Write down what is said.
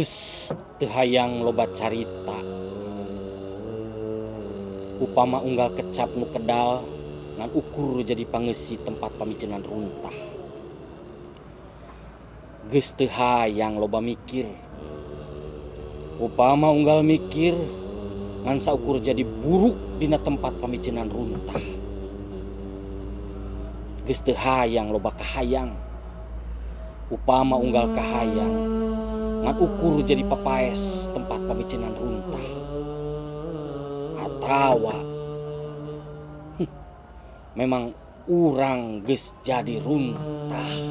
Geus teu hayang loba carita. Upama unggal kecap nu kedal ngan ukur jadi pangeusi tempat pamicenan runtah. Geus teu hayang loba mikir. Upama unggal mikir ngan saukur jadi buruk dina tempat pamicenan runtah. Geus teu hayang loba kahayang. Upama unggal kahayang ngan ukur jadi papaes tempat pamicenan runtah. Atawa memang urang geus jadi runtah.